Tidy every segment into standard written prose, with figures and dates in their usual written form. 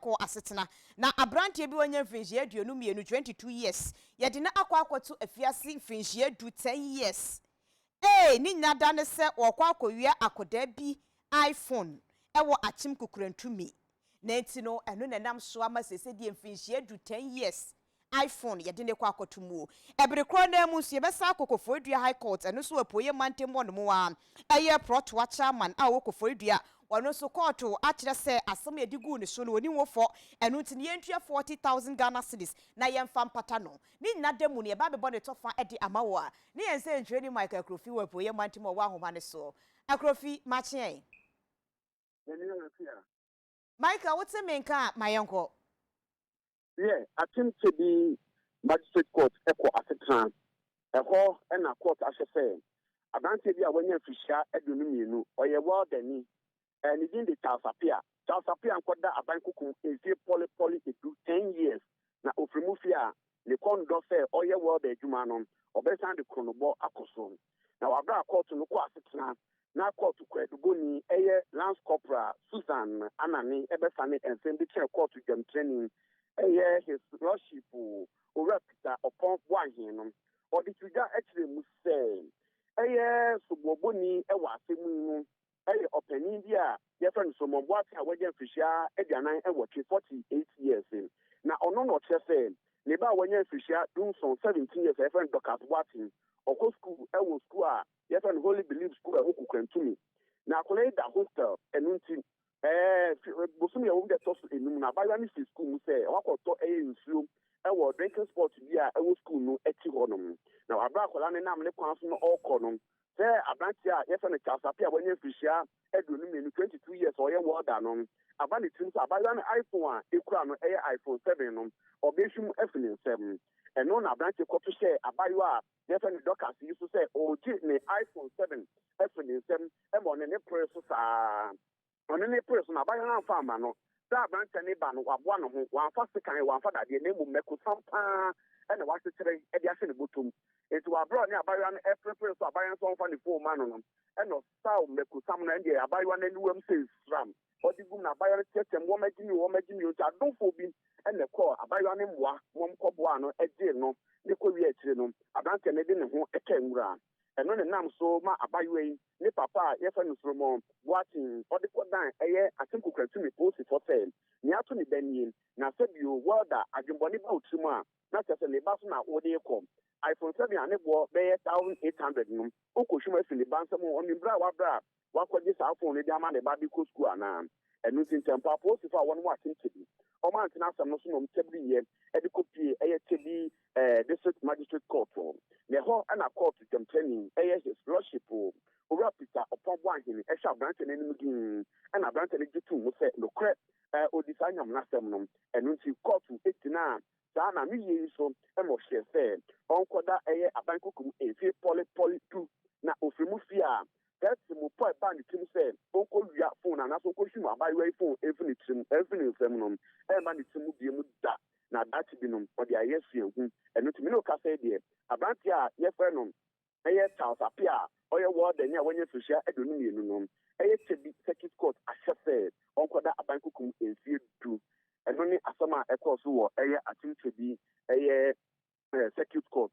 Kɔ asetena. Na aberanteɛ bi wanya mfirinhyia 22, 22 years, yɛde no akɔ akɔto afiase mfirinhyia 10, 10 years. Ee, ne nyina da ne sɛ wɔkɔ akɔwia akɔdaa bi iPhone ɛwɔ Akyem Kukurantumi. Na nti no, ɛno na ɛnam so ama sese deɛ mfirinhyia 10, 10 years, iPhone yɛde ne kɔ akɔto mu o. Ɛbere korɔ naa mu nso, yɛbɛsa akɔ Koforidua High Court, ɛno nso wɔ Apuoyɛ mantam hɔ nom a ɛyɛ Prɔtoa chairman a ɔwɔ Koforidua. Ɔno nso, kɔɔto akyerɛ sɛ asɛm yɛde guu ne so no, wɔni wo fɔ. Ɛno nti no, yɛntua 40,000 Ghana cedis na yɛmfa mpata no. Ne nyina da mu no, yɛba bɛbɔ ne tɔfa de ama wo a ne yɛn sɛ ntwerɛni Michael Akrofi wɔ Apuoyɛ mantam a ɔwɔ ahoma ne soɔ. Akrofi, makyeɛn. Michael, wote me nka a, ma yɛnkɔ. Yɛ Akyem Kyebi Magistrate Court kɔ asetena. Ɛhɔ na court ahyɛ sɛ aberanteɛ bi a wanya mfirihyia 22, ɔyɛ weldani, ne din de Charles Apia. Charles Apia nkɔda aban kokom mfie pɔlepɔle 10, 10 years, na ofiri mu fie a ne kɔn dɔ sɛ ɔyɛ welder adwuma no, ɔbɛsan de kronobɔ akɔ so. Na wabere a court no kɔ asetena na court kwaadubɔni ɛyɛ Lance Corporal Susan Anane ɛbɛsane nsɛm bi kyerɛ court dwamtirani ɛyɛ His Lordship Owura Peter Ɔpɔn Boahen no, ɔde to dwa kyerɛ mu sɛ ɛyɛ soboɔbɔni ɛwɔ asɛm yi mu ɛyɛ ɔpanin bi a yɛfrɛ no Solomon Boate a wagya mfirihyia 48, 48 years. Na ɔno na ɔkyerɛ sɛ ne ba a wanya mfirihyia 17, 17 years, a yɛfrɛ no Dorcas Boate, ɔkɔ sukuu ɛwɔ sukuu a yɛfrɛ no Holy Belief School a ɛwɔ Kukurantumi. Na akwadaa yi da hostel. Ɛno nti bosom yɛ wɔn de ɛtɔ so enum na abayewa no fi sukuu mu sɛ wakɔtɔ ɛyɛ nsuo ɛwɔ drinking spot bi a ɛwɔ sukuu no akyi hɔnom. Na wabere akwadaa no nam ne kwan so no ɔrekɔ no, sɛ aberanteɛ a yɛfrɛ no Charles Apia a wanya mfirihyia 22, 22 years, a ɔyɛ welder no, aba ne tirim sɛ abayewa no iPhone a ekura no ɛyɛ iPhone 7 no, ɔbɛhwim afi ne nsam. Ɛno na aberanteɛ kɔto hyɛ abayewa a yɛfrɛ no Dorcas yi so sɛ ɔregye ne iPhone 7 afi ne nsam, ɛma ɔne ne pere so saa. Ɔne ne pere so na abayewa no amfa ama no sɛ aberanteɛ ne ba no waboa ne ho, wamfa sekan, wamfa dadeɛ, na mmom mɛkosam paa ɛna wakyekyere ɛde ahyɛ ne bɔtɔm. Nti wabrɛ ɔne abayewa no ɛperepere so, abayewa nso ɔmfa ne phone ma no, ɛna ɔsaw mɛkosam no. Ɛndeɛ abayewa no aniwam sɛ sram ɔde gum na abayewa no kyerɛkyerɛm, wɔn agyi mi, wɔn agyi mi. Nti adomfoɔ bi ɛna ɛkɔɔ abayewa no mmoa, wɔn kɔboa no, ɛgyee no ne kɔ wie. Akyire no, aberanteɛ no de ne ho ɛka nwura. Ɛno ne nam so ma abayewa yi ne papa a yɛfrɛ no Solomon Boaten ɔde kɔdan ɛyɛ Akyem Kukurantumi polisifoɔ sɛ nea ato ne ba nie. Na sɛbio welder adwembɔne ba wo tirim a, na kyerɛ sɛ ne ba so na wode kɔ iPhone 7 a ne boɔ bɛyɛ 1800 no, wokɔhwim afi ne ba nsɛm. Ɔnim berɛ a wabrɛ a wakɔgye saa phone no de ama ne ba de kɔ sukuu anaa? Ɛno nti ntɛmpa apolisifoɔ a wɔn mu Akyem Kyebi ɔmo antena asɛm no so na ɔmo kyɛbiri ɛde kɔpie ɛyɛ Kyebi District Magistrate Court. Na ɛhɔ ɛna court dwamkyerɛni ɛyɛ His Lordship Owura Peter Ɔpɔn Boahene ɛhyɛ aberanteɛ no anim din, ɛna aberanteɛ no gye tum mu sɛ nokorɛ odi saa nyam n'asɛm no. Ɛno nti court egyina saa na ne yie yi so ɛma ɔhyɛ sɛ ɔnkɔda ɛyɛ aban kukum mfie pɔlepɔle 10. Na ofiri mu fie a tɛɛte mu pɔ ɛbaa ne tirim sɛ ɔnkɔ wia phone anaasɛ ɔnkɔ hwim abayewa yi phone ɛmfi ne tirim, ɛmfi ne nsam no, ɛmma ne tirim mu bie mu da. Na daakye bi no ɔde ayɛ suahu. Ɛno nti mene okasa yi deɛ, aberanteɛ a yɛfrɛ no ɛyɛ Charles Apia a ɔyɛ welder a wɔnyɛ mfirihyia 22 no, ɛyɛ Kyebi Circuit Court ahyɛ sɛ ɔnkɔda aban kukum mfie 10. Ɛno ne asɛm a ɛkɔɔ so wɔ ɛyɛ Akyem Kyebi ɛyɛ Circuit Court.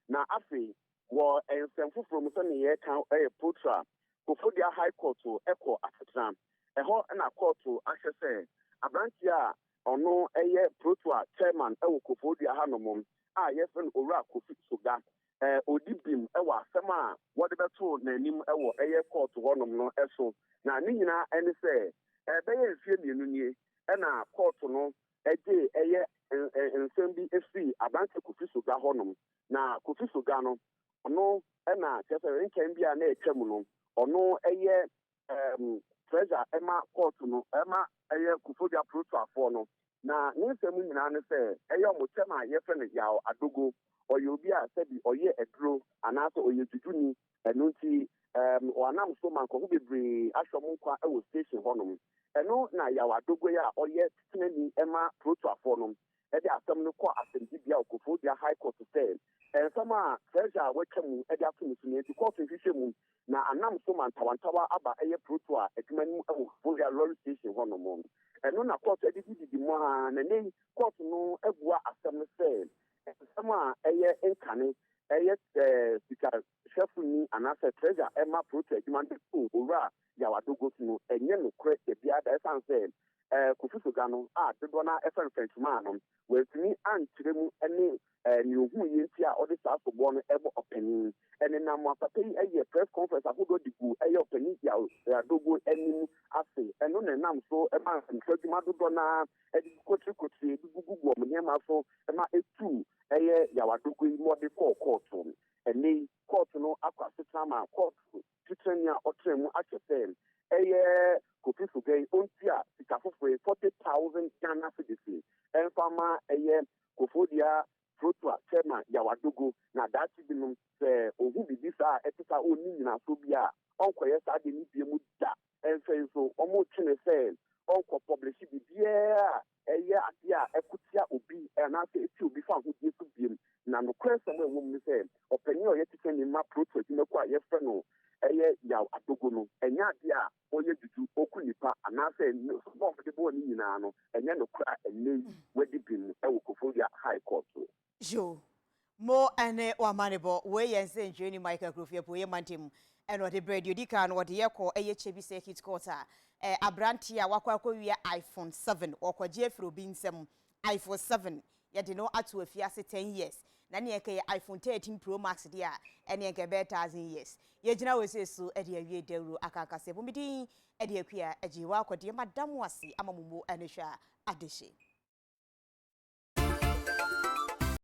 Na afei wɔ nsɛm foforɔ mu, sɛne yɛka ɛyɛ Potra Koforidua High Court ɛkɔ asetena. Ɛhɔ ɛna court ahyɛ sɛ aberanteɛ a ɔno ɛyɛ Protoa chairman ɛwɔ Koforidua hanom a yɛfrɛ no Owura Kofi Soga odi bim ɛwɔ asɛm a wɔde bɛto n'anim ɛwɔ ɛyɛ court hɔnom no ɛso. Na ne nyinaa ɛne sɛ ɛbɛyɛ mfie 2 nie ɛna court no ɛgye ɛyɛ nsɛm bi efiri aberanteɛ Kofi Soga hɔnom. Na Kofi Soga no, ɔno ɛna kyerɛ sɛ nkyɛn bi a na ɛtwa mu no, ɔno ɛyɛ treasurer ɛma court no, ɛma ɛyɛ Koforidua protoafoɔ no. Na ne nsɛm nyinaa ne sɛ ɛyɛ ɔmo kyɛm a yɛfrɛ no Yaw Adogo, ɔyɛ obi a sɛbi ɔyɛ aduro anaasɛ ɔyɛ dwudwuni. Ɛno nti ɔanam so ma nkɔfo bebree ahwɛ ɔmo nkwa ɛwɔ station hɔnom. Ɛno na Yaw Adogo yi a ɔyɛ tenani ɛma protoafoɔ no ɛde asɛm no kɔ asɛmdibea wɔ Koforidua High Court sɛ nsɛm a treasurer a watwa mu ɛde ato ne so no nti court nhwehwɛ mu. Na anam so ma ntawantawa aba ɛyɛ proto a adwuma no mu ɛwɔ Koforidua lorry station hɔnom. Ɛno na kɔɔto de dididi mu ara, na nnɛ yi kɔɔto no abua asɛm no sɛ nsɛm a ɛyɛ nkane ɛyɛ sikahwɛfoni anaasɛ treasurer ma Protea adwuma no de too Owura Yaw Adogo so no, ɛnyɛ nokorɛ dabiara da ɛsiane sɛ Kofi Soga no a dodoɔ no ara frɛ no French Man no, wantumi ankyerɛ mu ne nea ohuiɛ nti a ɔde saa soboɔ no bɔ ɔpanin. Ɛnenam a papa yi yɛ press conference ahodoɔ de gu ɛyɛ ɔpanin Yaw Adogo anim ase. Ɛno na ɛnam so ma nsɛmtwerɛ adwuma dodoɔ no ara de kotirikotirie de gugugu wɔn nneɛma so ma ɛtuu ɛyɛ Yaw Adogo yi ma ɔde kɔɔ kɔɔto. Ɛnnɛ yi, kɔɔto no akɔ asetena ma kɔɔto titrani a ɔtena mu akyɛ sɛ ɛyɛ Kofi Sogah ɔntua sika foforɔ yi, 40,000 Ghana cedis, ɛmfa mma ɛyɛ Koforidua Protoa Chairman Yaw Adogo, na daakye bi no sɛ ɔhu biribi saa a ɛte saa a ɔnni nnyinasoɔ biara a ɔnkɔyɛ saa adeɛ no bio mu da. Ɛmfei nso wɔretwe no sɛ ɔnkɔ pɔblehye biribiara a ɛyɛ adeɛ a ɛko tia obi anaasɛ ɛtia obi fa ahodie so biom. Na nokorɛ nsɛm a ɛwɔ mu ne sɛ, ɔpanin a ɔyɛ titrani ma Proto adwumakuo a yɛfrɛ no ɛyɛ Yaw Adogo no, ɛnyɛ adeɛ a ɔyɛ juju, ɔku nnipa anaasɛ sobo a wɔde bɔɔ no nyinaa no, ɛnyɛ nokorɛ a ɛnnɛ yi wadi bem wɔ Koforidua High Court. Yo, Mo ne w'amanebɔ. Wei yɛ nsɛnkyerɛni Michael Kofi Apueeɛ Mantam ɛna ɔde brɛɛ. Deɛ ɔdi kan no ɔde yɛ kɔ ɛyɛ Kyebi Circuit Court a ɛ aberanteɛ a wakɔ akɔwia iPhone 7 ɔkɔgye afiri obi nsam iPhone 7 yɛde no ato afiase 10 years na neɛ nka yɛ iPhone 13 Pro Max deɛ a ɛneɛ nka ɛbɛyɛ 1000 years. Yɛgyina wɔ sei so de awie dawuro aka akaseɛ. Bɔ me din de Akua Agyewa Akɔdeɛ. Mada mo ase ama mo mo ani hwɛ a adehye.